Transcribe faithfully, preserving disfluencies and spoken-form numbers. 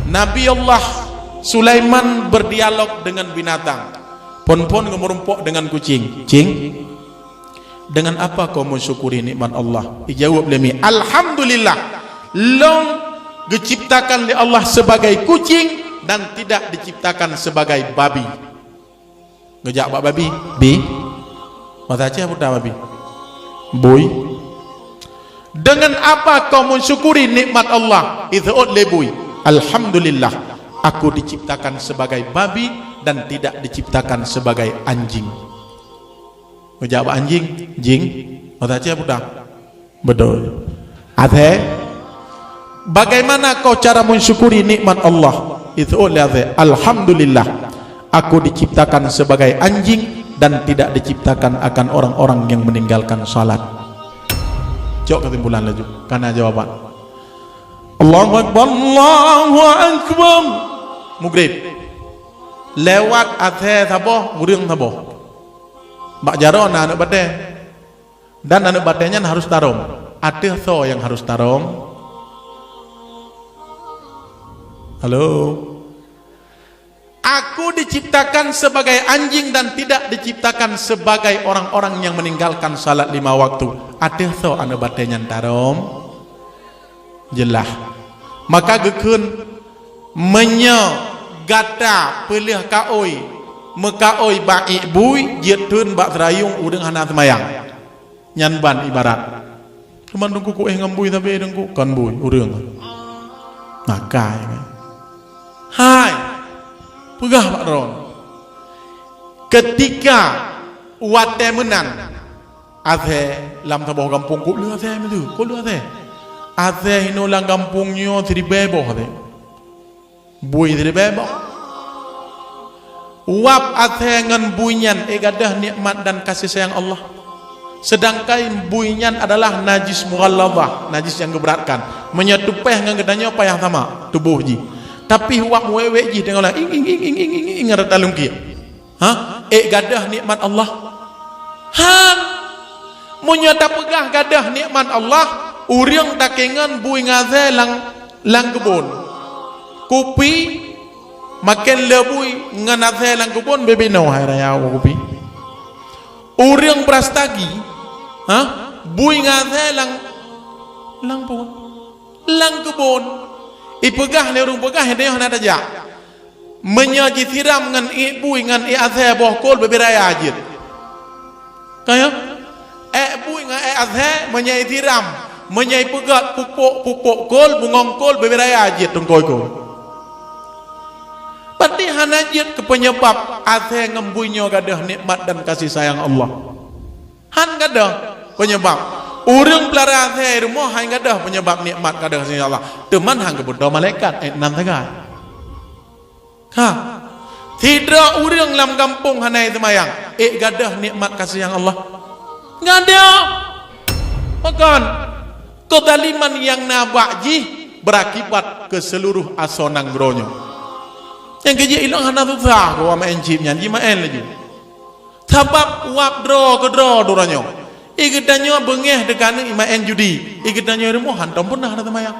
Nabi Allah Sulaiman berdialog dengan binatang. Phon-phon geumeurumpok dengan kucing. "Cing, dengan apa kau mensyukuri nikmat Allah?" Dijawab lé mi, "Alhamdulillah, lôn geuciptakan lé Allah sebagai kucing dan tidak diciptakan sebagai babi." Geujak bak babi, "Bi, masa Aceh peugah babi, bui. Dengan apa kau mensyukuri nikmat Allah?" Iseuôt lé bui, "Alhamdulillah, aku diciptakan sebagai babi dan tidak diciptakan sebagai anjing." Geujak bak anjing, "Jing, masa Aceh peugah beutôi, asèe. Bagaimana kau cara mensyukuri nikmat Allah?" Iseuôt lé asèe, "Alhamdulillah, aku diciptakan sebagai anjing dan tidak diciptakan akan orang-orang yang meninggalkan salat." Cok keusimpulan laju, kana jawaban. Allahu Akbar, Allahu Akbar. Mugrib. Lewat asèe saboh, ureueng saboh. Bak jaroe na aneuk batèe. Dan aneuk batèe nyan harôh tarông. Ateueh soe nyang harôh tarông? Halo? "Aku diciptakan sebagai anjing dan tidak diciptakan sebagai orang-orang yang meninggalkan salat lima waktu." Ateueh soe aneuk batèe nyan tarông? Jeulaih. Maka geukheun, meunyoe gata peuleueh kaôi, meukaôi bak ék bui, jeuet theun bak seurayong ureueng hana seumayang. Nyan ban ibarat. Teuma Teungku kuéh ngon bui sabe Teungku, kon bui, ureueng. Makai. Hai, peugah bak droe. Keutika watèe meunan, asèe lam saboh gampông, kok lheueh asèe meutu, kok lheueh asèe. Asèe hinoe lam gampông nyoe siribèe boh asèe. Bui siribèe boh. Uap asèe ngon bui nyan ék gadôh nikmat dan kasih sayang Allah. Seudangkan bui nyan adalah najis mughalladhah, najis nyang geuberatkan. Meunyoe tupèh ngon geutanyoe payah sama tuboh jih. Tapi uap wèk-wèk jih deungon ing, ing, ing, ngon rata lungkiek. Ha? Ék gadôh nikmat Allah? Han! Meunyoe tapeugah gadôh nikmat Allah, ureueng takéngon bui ngon asèe lam, lam keubon. Kupi maken le bui ngon asèe lam keubon, bebe noe hai raya kupi. Ureueng beurastagi, ha? Bui ngon asèe lam, lam keubon. Lam keubon. Ipeugah lé ureueng peugah, nyan hana tajak. Meunyoe jisiram ngon ék bui ngon ék asèe boh kol, bebe raya jeuet. Ka nyo? Ék bui ngon ék asèe meunyoe isiram, meunyoe ipeugét pupôk-pupôk kol, bungöng kol, bebe raya jeuet teungkôi kol. Berarti hana jeuet keu peunyeubab asèe ngon bui nyoe gadôh nikmat dan kasih sayang Allah. Han gadôh peunyeubab. Ureueng peulara asèe rumoh han gadôh peunyeubab nikmat gadôh kasih sayang Allah. Teuma han geubeudôh malaikat, ék nan sagai. Ha. Sidroe ureueng lam gampông hana seumayang, ék gadôh nikmat kasih sayang Allah? Gadôh. Pakon? Keuzaliman nyang na bak jih berakibat keu seuluruh asoe nanggroe nyoe. Nyang keujeuet ilong hana susah keu awak maén chip nyan, jimaén laju. Sabab uap droe keudroe droe nyoe. Ék geutanyoe beungéh teuka neuimaén judi, ék geutanyoe rumoh hantom peunah na seumayang.